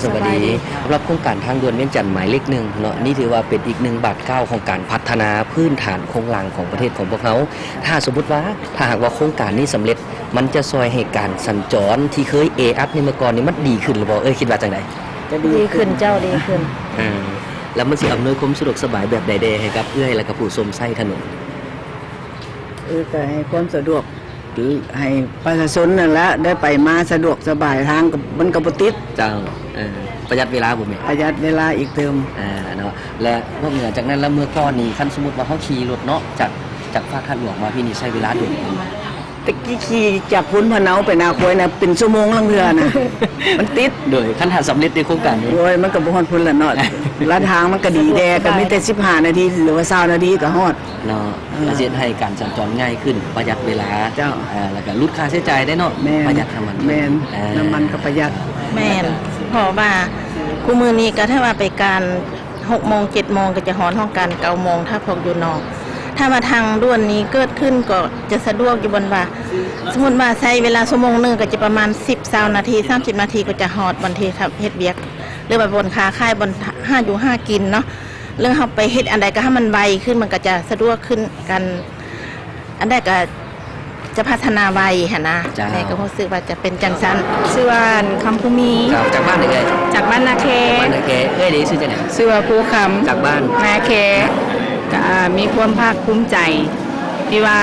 ສະບາຍດີ. ສະບາຍດີ. ສຳລັບໂຄງການທາງດ່ວນວຽງຈັນໝາຍເລກໜຶ່ງເນາະ, ນີ້ຖືວ່າເປັນອີກໜຶ່ງບາດກ້າວຂອງການພັດທະນາພື້ນຖານໂຄງລ່າງຂອງປະເທດຂອງພວກເຮົາ. ຖ້າສົມມຸດວ່າ ຖ້າຫາກວ່າໂຄງການນີ້ສຳເລັດ ມັນຈະຊ່ອຍໃຫ້ການສັນຈອນທີ່ເຄີຍແອອັດໃນເມື່ອກ່ອນນີ້ມັນດີຂຶ້ນຫຼືບໍ່? ເອີຍ ຄິດວ່າຈັ່ງໃດ? ຈະດີ ດີຂຶ້ນ ຂຶ້ນເຈົ້າ ດີຂຶ້ນ. ເອີ ແລ້ວມັນຊິອຳນວຍຄວາມສະດວກສະບາຍແບບໃດແດ່ໃຫ້ກັບເອື້ອຍ ແລ້ວກໍຜູ້ຊົມໃຊ້ຖະໜົນ? ເອີ ກໍໃຫ້ຄວາມສະດວກ ໃຫ້ປະຊາຊົນນັ້ນລະໄດ້ໄປມາສະດວກສະບາຍ, ທາງກໍ ມັນກໍບໍ່ຕິດ. ເຈົ້າ. ເອີ ປະຢັດເວລາບໍ່ແມ່? ປະຢັດເວລາອີກຕື່ມ. ອ່າ ເນາະ ແລະ ນອກເໜືອຈາກນັ້ນແລ້ວ ເມື່ອກ່ອນນີ້ ຄັນສົມມຸດວ່າເຮົາຂີ່ລົດເນາະ ຈາກ ຈາກຟາກທາດຫຼວງມາພີ້ນີ້ ໃຊ້ເວລາດົນບໍ່? ແຕ່ກີ້ຂີ່ຈາກພຸ້ນພະເນົາໄປນາຄວາຍນະ ເປັນຊົ່ວໂມງລາງເທື່ອນະ ມັນຕິດ. ໂດຍ ຄັນຖ້າສຳເລັດໃນໂຄງການນີ້ ໂອ້ຍ ມັນກໍບໍ່ຮອດພຸ້ນລະເນາະ, ລະທາງມັນກໍດີແດ່ ສະດວກສະບາຍ ກໍມີແຕ່ສິບຫ້ານາທີ ຫຼືວ່າຊາວນາທີກໍຮອດ. ເນາະ ອ່າ ກໍຊິເຮັດໃຫ້ການສັນຈອນງ່າຍຂຶ້ນ ປະຢັດເວລາ. ເຈົ້າ. ອ່າ ແລ້ວກໍຫຼຸດຄ່າໃຊ້ຈ່າຍໄດ້ເນາະ. ແມ່ນ. ປະຢັດນ້ຳມັນ. ແມ່ນ. ອ່າ ນ້ຳມັນກໍປະຢັດ. ແມ່ນ. ເພາະວ່າຄູ່ມື້ນີ້ກໍຖືວ່າໄປການຫົກໂມງ ເຈັດໂມງ ກໍຈະຮອດຫ້ອງການເກົ້າໂມງ ຖ້າພວກຢູ່ນອກ. ຖ້າວ່າທາງດ່ວນນີ້ເກີດຂຶ້ນ ກໍຈະສະດວກຢູ່ບ່ອນວ່າ ສົມມຸດວ່າໃຊ້ເວລາຊົ່ວໂມງໜຶ່ງ ກໍຈະປະມານສິບ ຊາວນາທີ ສາມສິບນາທີ ກໍຈະຮອດບ່ອນທີ່ເຮັດວຽກ ຫຼືວ່າບ່ອນຄ້າຂາຍ ບ່ອນຫາຢູ່ຫາກິນເນາະ. ເລື່ອງເຮົາໄປເຮັດອັນໃດກໍໃຫ້ມັນໄວຂຶ້ນ ມັນກໍຈະສະດວກຂຶ້ນ ການອັນໃດກໍຈະພັດທະນາໄວຫັ້ນນະ. ເຈົ້າ. ແມ່ກໍຮູ້ສຶກວ່າຈະເປັນຈັ່ງຊັ້ນ. ຊື່ວ່າ ຄຳພູມີ. ເຈົ້າ. ຈາກບ້ານໃດເອີຍ? ຈາກບ້ານນາແຄ. ບ້ານນາແຄ. ເອື້ອຍເດ ຊື່ຈັ່ງໃດ? ຊື່ວ່າ ພູຄຳ. ຈາກບ້ານນາແຄ. ກໍມີຄວາມພາກພູມໃຈ ທີ່ວ່າ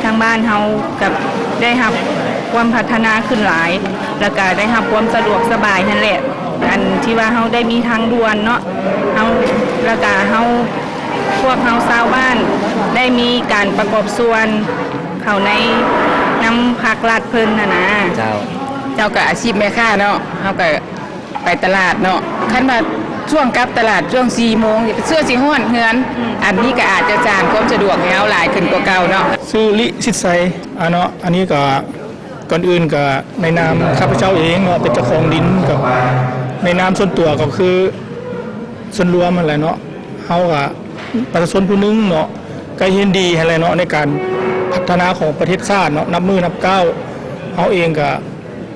ທາງບ້ານເຮົາກໍໄດ້ຮັບຄວາມພັດທະນາຂຶ້ນຫຼາຍ ແລ້ວກໍໄດ້ຮັບຄວາມສະດວກສະບາຍຫັ້ນແຫຼະ. ອັນທີ່ວ່າເຮົາໄດ້ມີທາງດ່ວນເນາະ ເຮົາ ແລ້ວກະເຮົາ ພວກເຮົາຊາວບ້ານໄດ້ມີການປະກອບສ່ວນເຂົ້າໃນນຳພາກລັດເພິ່ນຫັ້ນນະ. ເຈົ້າ. ເຈົ້າ ກະອາຊີບແມ່ຄ້າເນາະ ເຮົາກະໄປຕະຫຼາດເນາະ ຄັນວ່າຊ່ວງກັບຕະຫຼາດຊ່ວງສີ່ໂມງ ເຊື່ອຊິຮອດເຮືອນ. ອືມ. ອັນນີ້ກະອາດຈະສ້າງຄວາມສະດວກໃຫ້ເຮົາຫຼາຍຂຶ້ນກວ່າເກົ່າເນາະ. ຊື່ ລິ ສິດໄຊ ອາ ເນາະ ອັນນີ້ກະ ກ່ອນອື່ນກໍໃນນາມຂ້າພະເຈົ້າເອງເນາະ ເປັນເຈົ້າຂອງດິນ ກັບໃນນາມສ່ວນຕົວກໍຄືສ່ວນລວມຫັ້ນແຫຼະເນາະ ເຮົາກໍປະຊາຊົນຜູ້ໜຶ່ງເນາະ ກໍເຫັນດີຫັ້ນແຫຼະເນາະ ໃນການພັດທະນາຂອງປະເທດຊາດເນາະ ນັບມື້ນັບກ້າວ. ເຮົາເອງກໍ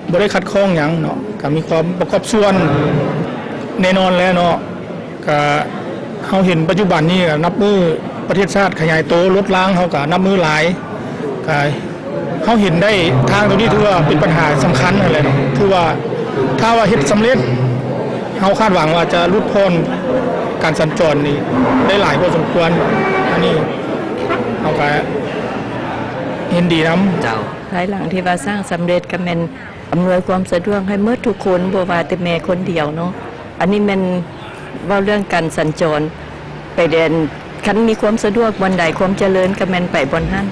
ບໍ່ໄດ້ຂັດຂ້ອງຫຍັງເນາະ ກໍມີຄວາມປະກອບສ່ວນແນ່ນອນແຫຼະເນາະ. ກະເຮົາເຫັນປັດຈຸບັນນີ້ກະນັບມື້ປະເທດຊາດຂະຫຍາຍໂຕ ລົດລາງເຮົາກະນັບມື້ຫຼາຍ ກະເຮົາເຫັນໄດ້ທາງໂຕນີ້ຖືວ່າເປັນບັນຫາສຳຄັນຫັ້ນແຫຼະເນາະ ຖືວ່າຖ້າວ່າເຮັດສຳເລັດ ເຮົາຄາດຫວັງວ່າຈະຫຼຸດຜ່ອນການສັນຈອນນີ້ໄດ້ຫຼາຍພໍສົມຄວນ. ອັນນີ້ເຮົາກະເຫັນດີນຳ. ເຈົ້າ. ພາຍຫຼັງທີ່ວ່າສ້າງສຳເລັດກະແມ່ນ ອຳນວຍຄວາມສະດວກໃຫ້ໝົດທຸກຄົນ ບໍ່ວ່າແຕ່ແມ່ຄົນດຽວເນາະ. ອັນນີ້ແມ່ນເວົ້າເລື່ອງການສັນຈອນໄປແດນ ຄັນມີຄວາມສະດວກບ່ອນໃດ ຄວາມຈະເລີນກໍແມ່ນໄປບ່ອນນັ້ນ.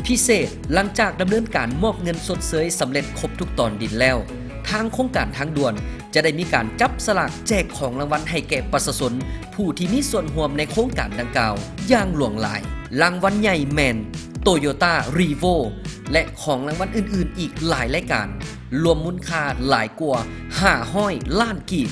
ພິເສດ, ຫຼັງຈາກດຳເນີນການມອບເງິນຊົດເຊີຍສຳເລັດຄົບທຸກຕອນດິນແລ້ວ, ທາງໂຄງການທາງດ່ວນຈະໄດ້ມີການຈັບສະຫຼາກແຈກຂອງລາງວັນໃຫ້ແກ່ປະຊາຊົນຜູ້ທີ່ມີສ່ວນຮ່ວມໃນໂຄງການດັ່ງກ່າວຢ່າງຫຼວງຫຼາຍ. ລາງວັນໃຫຍ່ແມ່ນ ໂຕໂຢຕ້າ ຣີໂວ ແລະ ຂອງລາງວັນອື່ນໆອີກຫຼາຍລາຍການ, ລວມມູນຄ່າຫຼາຍກວ່າຫ້າຮ້ອຍລ້ານກີບ.